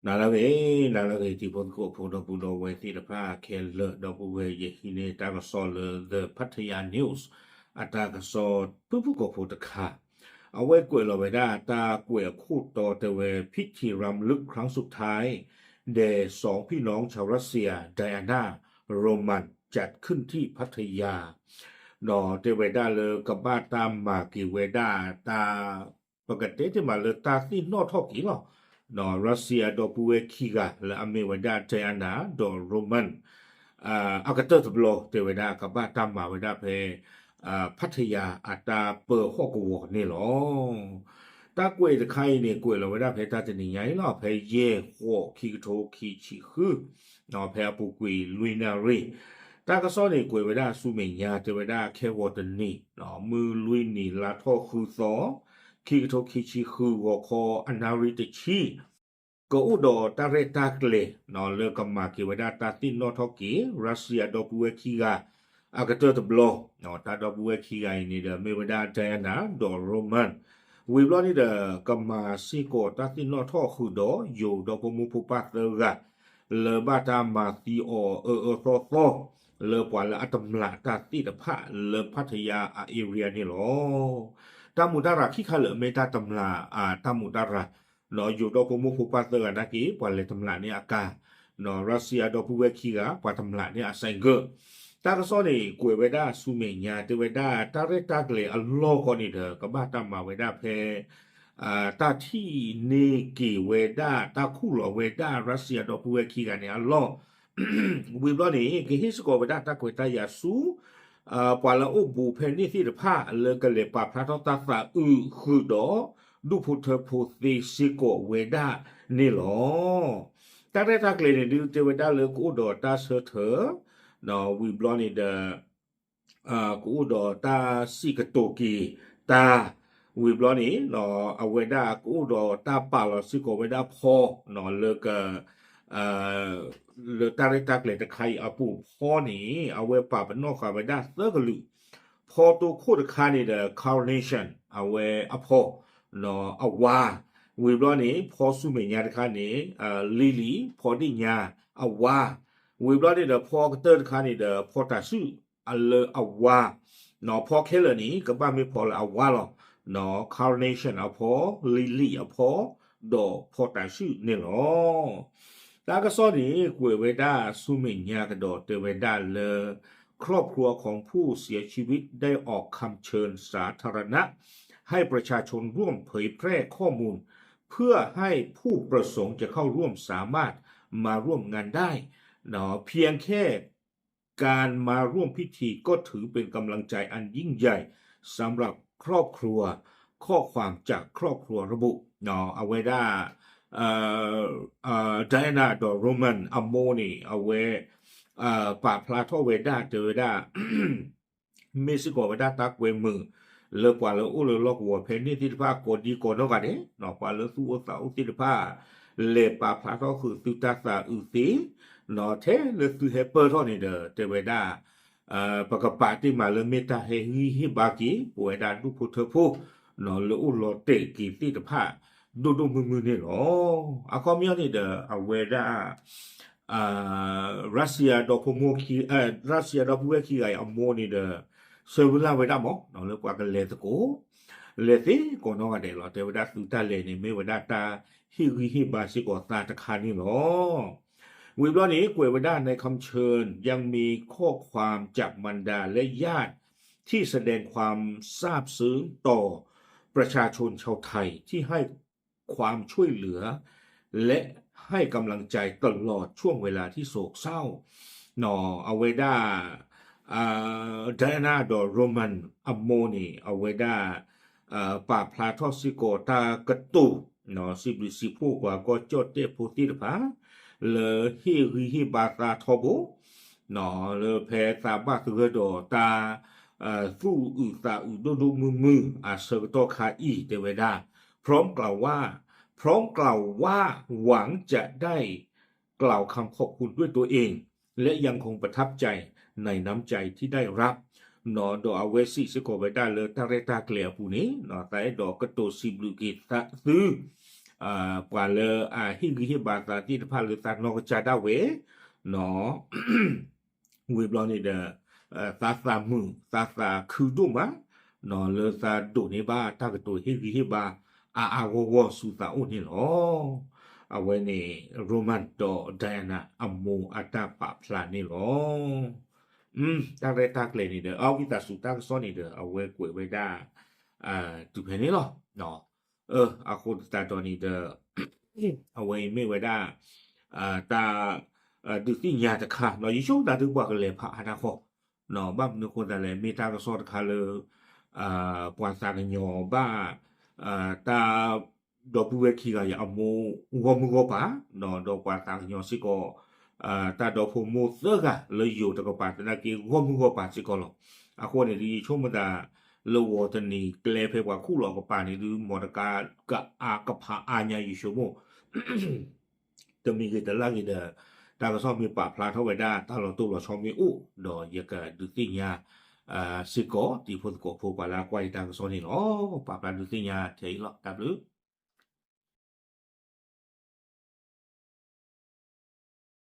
နၤလၢအဂ့ၤ, နၤလၢအဂ့ၤ တံၤဖိသကိးဖိဒီပုၢ်ဒီဝဲၢ်သ့ၣ်တဖၣ်ခဲလၢာ်, ဒီပုၢ်ဝဲၢ် ယဟံးန့ၢ်တၢ်ကစီၣ်လၢ The Pattaya News အတၢ်ကစီၣ်ဖုၣ်ဖုၣ်ကိာ်ဖိတခါ, အဝဲကွဲးလီၤဝဲဒၣ်တၢ်ကွဲးအခိၣ်တီတဲဝဲ พิธีรำลึกครั้งสุดท้าย แด่สองพี่น้องชาวรัสเซีย Diana Roman จัดขึ้นที่พัทยา ဒီးတဲဝဲဒၣ်လၢကဘၣ်တၢ်မၤက့ၤဝဲဒၣ်တၢ် ပကတဲတ့ၢ်မးလၢတၢ်သ့ၣ်နီၣ်ထီၣ်က့ၤလီၤ. Russia ဒီပုၢ်ဝဲၢ်ခံဂၤလၢအမ့ၢ်ဝဲဒၣ် Diana ဒီး Roman အကတၢၢ်တဘျီ တဲဝဲဒၣ်ကဘၣ်တၢ်မၤဝဲဒၣ်ဖဲ Pattaya အတၢ်ပၢဟီၣ်ကဝီၤန့ၣ်လီၤ. တၢ်ကွဲးတခါအံၤန့ၣ် ကွဲးလီၤဝဲဒၣ်ဖဲတၢ်တနံၤညါအံၤလီၤ, ဖဲယဲၢ်ဃိး ခံကထိခံဆံဃု ဖဲအပူၤကွံာ်လွံၢ်နၣ်ရံၣ်, တၢ်ကစီၣ်န့ၣ် ကွဲးဝဲဒၣ်ဆူမဲာ်ညါ တဲဝဲဒၣ်ခဲဂီၤတနံၤ မုၢ်လွံၢ်နံၤလါထီၣ်ဃုသီ ခံကထိခံဆံဃု ဂီၤခီအနၣ်ရံၣ်တဆံ ကအိၣ်ဒီးတၢ်ရဲၣ်တၢ်ကျဲၤ လၢကမၤက့ၤဝဲဒၣ်တၢ်သ့ၣ်နီၣ်ထီၣ်က့ၤ Russia ဒီပုၢ်ဝဲၢ်ခံဂၤ အကတၢၢ်တဘျီ, တၢ်ဒီပုၢ်ဝဲၢ်ခံဂၤအံၤန့ၣ်ဒီး မ့ၢ်ဝဲဒၣ် Diana ဒီး Roman ဝံၤဘျီန့ၣ်ဒီး ကမၤစ့ၢ်ကီးတၢ်သ့ၣ်နီၣ်ထီၣ်ဃုာ်ဒီး ယိၤဒီဖိမိၢ်ဖိပၢ်သၢဂၤ လၢဘၣ်တၢ်မၤသံအီၤအၢအၢသီသီ လၢပှၤလၢအတမျးတၢ်သ့ၣ်တဖၣ်လၢ Pattaya အ area န့ၣ်လီၤ. တၢ်မူးတၢ်ရၤခံခါလၢာ်မ့ၢ်တၢ်တမျး တၢ်မူးတၢ်ရၤ ယိၤဒီဖိမိၢ်ဖိပၢ်သၢဂၤနာ်က့ ပှၤလဲၤတမျးန့ၢ်အကၤ, Russia ဒီပုၢ်ဝဲၢ်ခံဂၤ ပှၤတမျးန့ၢ်အဆိုင်ကယ်. တၢ်ကစီၣ်န့ၣ် ကွဲးဝဲဒၣ်ဆူမဲာ်ညါ တဲဝဲဒၣ် တၢ်ရဲၣ်တၢ်ကျဲၤအလီၢ်ဃီန့ၣ်ဒီး ကဘၣ်တၢ်မၤဝဲဒၣ်ဖဲ တၢ်ထံၣ်န့ၢ်က့ၤဝဲဒၣ် တၢ်ခူၣ်လီၤဝဲဒၣ် Russia ဒီပုၢ်ဝဲၢ်ခံဂၤန့ၣ်အလီၢ် ဝံၤဘျီန့ၣ် ကဟ့ၣ်စ့ၢ်ကီးဝဲဒၣ်တၢ်ခွဲးတၢ်ယာ်ဆူ ပှၤလၢအအိၣ်ဘူးဖဲန့ၣ်သ့ၣ်တဖၣ် လၢကလဲၤပာ်ဖျါထီၣ်တၢ်သးအုးဃုာ်ဒီး ဒူၣ်ဖိထၢဖိသ့စ့ၢ်ကီးဝဲဒၣ်န့ၣ်လီၤ. တၢ်ရဲၣ်တၢ်ကျဲၤန့ၣ်ဒုး တဲဝဲဒၣ်လၢကအိၣ်ဒီးတၢ်ဆၢထၢၣ် ဝံၤဘျီန့ၣ်ဒီး ကအိၣ်ဒီးတၢ်စံးကတိၤက့ၤတၢ် ဝံၤဘျီန့ၣ် အဝဲဒၣ်ကအိၣ်ဒီးတၢ်ပာ်လီၤစ့ၢ်ကီးဝဲဒၣ်ဖီ လၢက လၢတၢ်ရဲၣ်တၢ်ကျဲၤတခါအံၤအပူၤဖီန့ၣ် အဝဲပာ်ပနီၣ်ဃာ်ဝဲဒၣ်သၢကလုာ်, ဖီတိခိၣ်တခါန့ၣ်ဒီး carnation အဝဲအဖီ အဝါ, ဝံၤဘျီန့ၣ် ဖီဆူမဲာ်ညါတခါန့ၣ် lily ဖီဒ့ၣ်ညါအဝါ, ဝံၤဘျီန့ၣ်ဒီး ဖီကတၢၢ်တခါန့ၣ်ဒီး ဖီတၤဆှုၣ် အလၢအဝါ, ဖီခဲလၢာ်န့ၣ် ကဘၣ်မ့ၢ်ဖီလၢအဝါလီၤ, carnation အဖီ, lily အဖီ, ဒီးဖီတၤဆှုၣ်န့ၣ်လီၤ. တၢ်ကစီၣ်န့ၣ် ကွဲးဝဲဒၣ်ဆူမဲာ်ညါကဒီးတဲဝဲဒၣ်လၢ ครอบครัวของผู้เสียชีวิตได้ออกคำเชิญสาธารณะ ให้ประชาชนร่วมเผยแพร่ข้อมูล เพื่อให้ผู้ประสงค์จะเข้าร่วมสามารถมาร่วมงานได้ เพียงแค่การมาร่วมพิธีก็ถือเป็นกำลังใจอันยิ่งใหญ่สำหรับครอบครัว ข้อความจากครอบครัวระบุ အဝဲဒၣ် Diana ဒီး Roman အမိၢ်န့ၣ် အဝဲ ပာ်ဖျါထီၣ်ဝဲဒၣ်တဲဝဲဒၣ် မ့ၢ်စ့ၢ်ကီးဝဲဒၣ်တၢ်ကွဲမုာ် လၢပှၤလၢအိၣ်လၢလီၢ်ကဝီၤဖဲန့ၣ်သ့ၣ်တဖၣ်ကိးဒံကိးနီၢ်ဂၤဒဲး, ပှၤလၢသူၣ်အိၣ်သးအိၣ်သ့ၣ်တဖၣ် လဲၤပာ်ဖျါထီၣ်ဃုာ်သုတၢ်သးအုးသ့, ထဲလၢသုဟဲပၢၢ်ထီၣ်န့ၣ်ဒီး တဲဝဲဒၣ် ပကပာ်တ့ၢ်မးလၢမ့ၢ်တၢ်ဟ့ၣ်ဂံၢ်ဟ့ၣ်ဘါက့ၤ ပဝဲဒၣ်ဒူၣ်ဖိထၢဖိ လၢအိၣ်လီၤတဲာ်က့ၤသ့ၣ်တဖၣ် ဒိၣ်ဒိၣ်မုၢ်မုၢ်န့ၣ်လီၤ. အခီပညီန့ၣ်ဒီး အဝဲဒၣ် Russia ဒီဖိမိၢ်ခံ Russia ဒီပုၢ်ဝဲၢ်ခံဂၤအံၤအမိၢ်န့ၣ်ဒီး ဆၢဝံလၢ်ဝဲဒၣ်မး လၢပှၤကလဲၤသကိး လဲၤသ့ကိးနီၢ်ဂၤဒဲးလီၤ. တဲဝဲဒၣ်သုတၢ်လဲၤန့ၣ် မ့ၢ်ဝဲဒၣ်တၢ်ဟ့ၣ်ဂံၢ်ဟ့ၣ်ဘါစ့ၢ်ကီးသးတခါန့ၣ်လီၤ. ဝံၤဘျီန့ၣ် ကွဲးဝဲဒၣ် ในคำเชิญยังมีข้อความจากมารดาและญาติที่แสดงความซาบซึ้งต่อ ประชาชนชาวไทยที่ให้ความช่วยเหลือ และให้กำลังใจตลอดช่วงเวลาที่โศกเศร้า အဝဲဒၣ် Diana ဒီး Roman အမိၢ်န့ၣ် အဝဲဒၣ် ပာ်ဖျါထီၣ်စ့ၢ်ကီးတၢ်ကတိၤ စံးဘျုးစံးဖှိၣ်ပှၤကီၢ်ကၠီၣ်တဲၣ်ဖိသ့ၣ်တဖၣ် လၢဟ့ၣ်ဂံၢ်ဟ့ၣ်ဘါသးထီဘိ လၢဖဲသးဘၣ်သဂၢၢ်ဒီးတၢ် သူၣ်အုးသးအုးဒိၣ်ဒိၣ်မုၢ်မုၢ်အဆၢကတီၢ်ခါအံၤ တဲဝဲဒၣ် พร้อมกล่าวว่า พร้อมกล่าวว่า หวังจะได้กล่าวคำขอบคุณด้วยตัวเอง และยังคงประทับใจในน้ำใจที่ได้รับ ဒီးအဝဲစံးစ့ၢ်ကီးဝဲဒၣ်လၢတၢ်ရဲၣ်တၢ်ကျဲၤအပူၤန့ၣ် သးအဲၣ်ဒိးကတိၤစံးဘျုးက့ၤသု ပှၤလၢအဟ့ၣ်ဂံၢ်ဟ့ၣ်ဘါသးသ့ၣ်တဖၣ်လၢသးနီၢ်ကစၢ်ဒၣ်ဝဲ ဝံၤဘျီန့ၣ်ဒီး သးသးမုာ် သးသးခုဒိၣ်မး လၢသးဒိးန့ၢ်ဘၣ်တၢ်ကတိၤဟ့ၣ်ဂံၢ်ဟ့ၣ်ဘါ အါအါဂီၢ်ဂီၢ်ဆူသးအိၣ်န့ၣ်လီၤ. အဝဲန့ၣ် Roman ဒီး Diana အမိၢ်အတၢ်ပာ်ဖျါန့ၣ်လီၤ. တၢ်ရဲၣ်တၢ်ကျဲၤန့ၣ်ဒီး အဝံသးစူၤတၢ်ကစီၣ်န့ၣ်ဒီး အဝဲကွဲးဝဲဒၣ် တုၤဖဲန့ၣ်လီၤ. အဃိသတးဒီးန့ၣ်ဒီး အဝဲအံၤမ့ၢ်ဝဲဒၣ် တၢ် ဒုးသ့ၣ်ညါတခါ ယဆိကမိၣ်သးဒုးပှၤကလဲၤဖးအါတၢ်ဃီ ဘၣ်မနုၤအဃိသတးလဲၣ် မ့ၢ်တၢ်ကစီၣ်တခါလၢ ပှၤသးကညီၤဘၣ် တၢ် ဒီပုၢ်ဝဲၢ်ခံဂၤအံၤအမိၢ်ဂီၢ်မုၢ်ဂီၢ်ပၤ ဒီးပှၤသးကညီၤစ့ၢ်ကီး တၢ်ဒီဖိမိၢ်သၢဂၤလၢယိၤတကပၤသနာ်က့ဂီၢ်မုၢ်ဂီၢ်ပၤစ့ၢ်ကီးလီၤ. အဃိန့ၣ်ဒုး ယဆိကမိၣ်သး လၢဝီၤတနံၤကျဲဖဲပှၤခူၣ်လီၤကပၤန့ၣ်ဒုး မ်တကါကအါကဖးအါညါယဆိကမိၣ် တမံၤဂ့ၤတလၢ်ဂ့ၤဒီး တၢ်ကစီၣ်မ့ၢ်ပာ်ဖျါထီၣ်ဝဲဒၣ် တၢ်လီၤတိၢ်လီၤဆီမ့ၢ်အိၣ် ဒီးယကဒုးသ့ၣ်ညါ စ့ၢ်ကီး တံၤဖိသကိးဖိပှၤလၢအကွၢ်ယတၢ်ကစီၣ်န့ၣ်လီၤ. ပာ်ဖျါဒုးသ့ၣ်ညါထဲအံၤလီၤ. တၢ်ဘျုး